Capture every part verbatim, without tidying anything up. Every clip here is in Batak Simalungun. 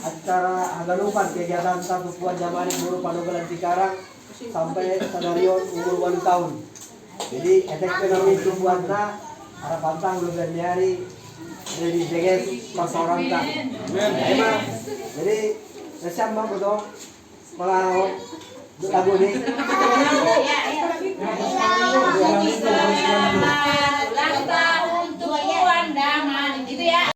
Acara haganupan kegiatan satu puan jamari guru Panogolan Cikarang sampai sadarion umur walu tahun. Jadi efek pengaruh itu buat na arah pantang lu berniari dari jeges pasauranta. Emang jadi siapa betul? Kalau lagu ni. Ulang tahun Tuan Daman gitu ya.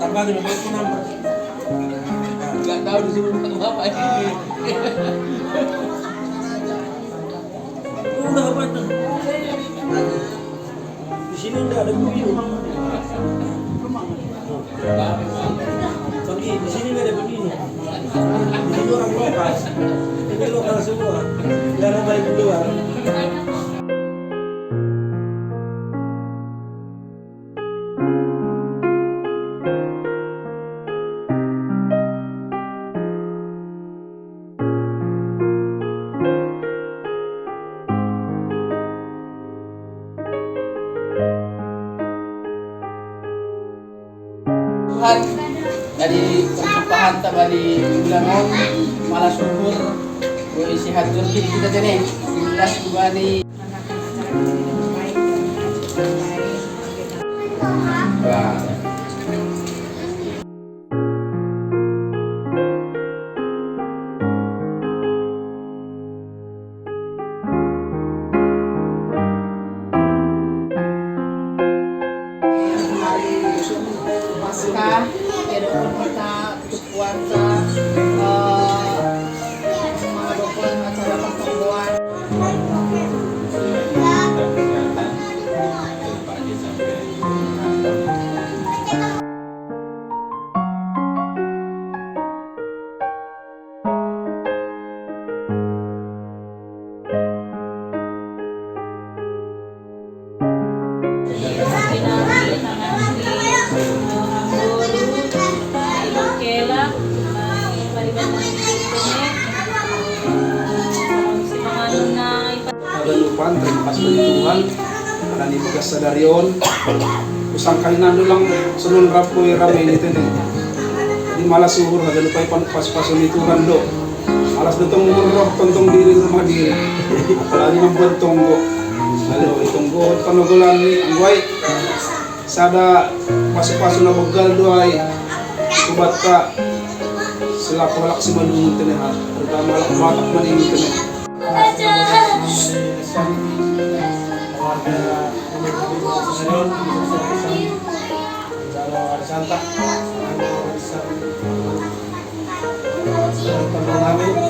Tambah lima belas pun nambah. Nggak tahu disuruh apa ini. Udah apa itu? Di sini nggak ada pemilu. Tapi di sini nggak ada pemilu. Di sini orang lokal. Ini lokal semua. Nggak ada balik keluar. Tuhan, dari persembahan tak bali bilangon, malah syukur, gue isi hatur kita tene, jelas gue di Paskah, ya, dokon kita tukuan ta, eh, mengadokon acara pertemuan. Haganupan, terima kasih Tuhan. Ada ni bekas sadarion. Kusangka inan dulang senun rapoi ramai ni tene. Jadi malah syukur haganupai pan pas-pasun ni Tuhan do. Malas do tong umur roh tontong diri rumah diri. Apalagi membuat tonggo. Lalu tonggo Panogolan ni angguai. Sada pasu-pasu na begal do ai. Subat ka selaku halak Simalungun tene ha. Terutama halak Batak maningi tene. Keluarga Sarion, Sarion, Sarion Santa, Sarion Santa. Teman kami,